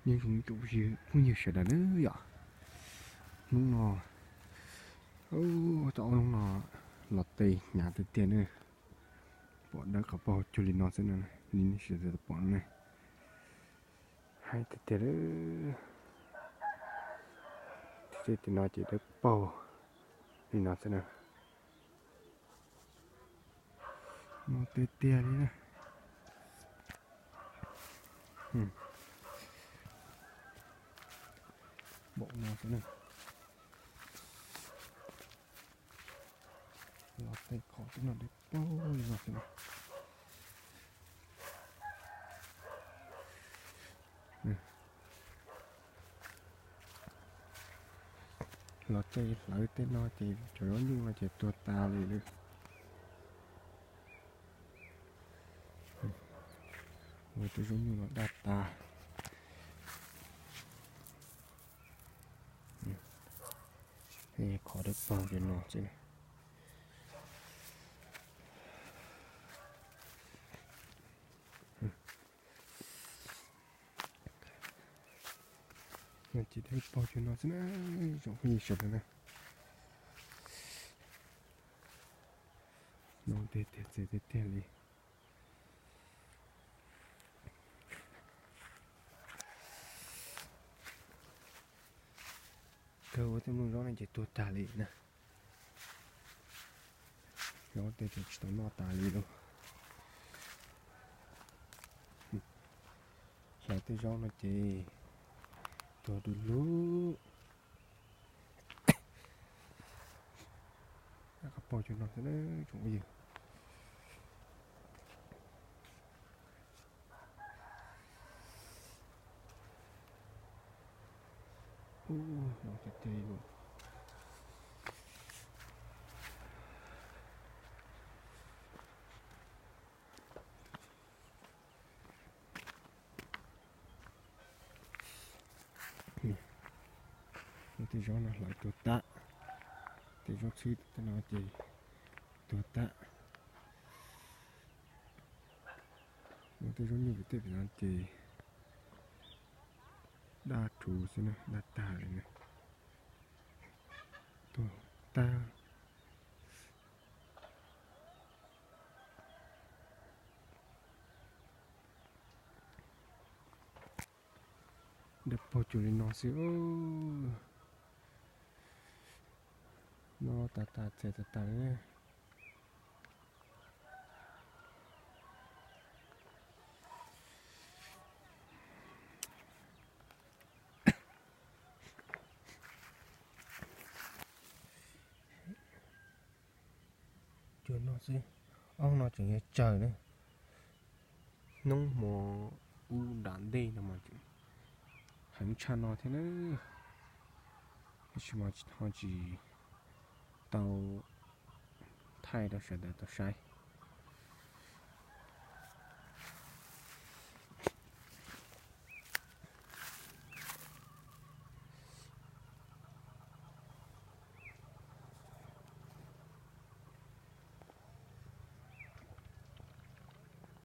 Nyob zoo tsoom phooj ywg sawv daws na yom. Hnub no, tau ob hnub no los tes hnyav tiag tiag na. Pom dawb qhov paug cuag li no xwb na, li nej sawv daws pom no ne. Haib tiag tiag lawm. Tej no ces dawb paug li no xwb na. No tiag tiag li na. Npaum no xwb na. Los tes qhov twg no dawb paug li no xwb na. Los tes hlawv tej no ces cov zaub nyuj no ces tuag tas li lawm. Ua tej zaub nyuj los daj tas. Qhov dawb paug li no xwb. Ces dawb paug cuag no xwb na, tsoom phooj ywg sawv daws na. No tiag tiag txias tiag tiag li. Kawg ua tej nplooj zaub no ces tuag tag li na. Zaub tej ces tsis tau noj tas li lauj. Hlawv tej zaub no ces tuag du lug. Qhov paug cuag no xwb na tsoom phooj ywg. Tej zaub no hlawv tuag tag, tej zaub txhwb tej no ces tuag tag. Tej zaub nyuj tej pem no ces daj rhuv xwb na, daj tag li na. Tuag tag. Dawb paug cuag li no xwb. No tas tas txias tas tas li. Cuag no xwb. Ob no tseem yuav tsawg na. Hnub hmo ub nram ntej no mas heev tshaj no thiab na. Tab sis mas ho tsis tau thaij rau sawv daws tau saib.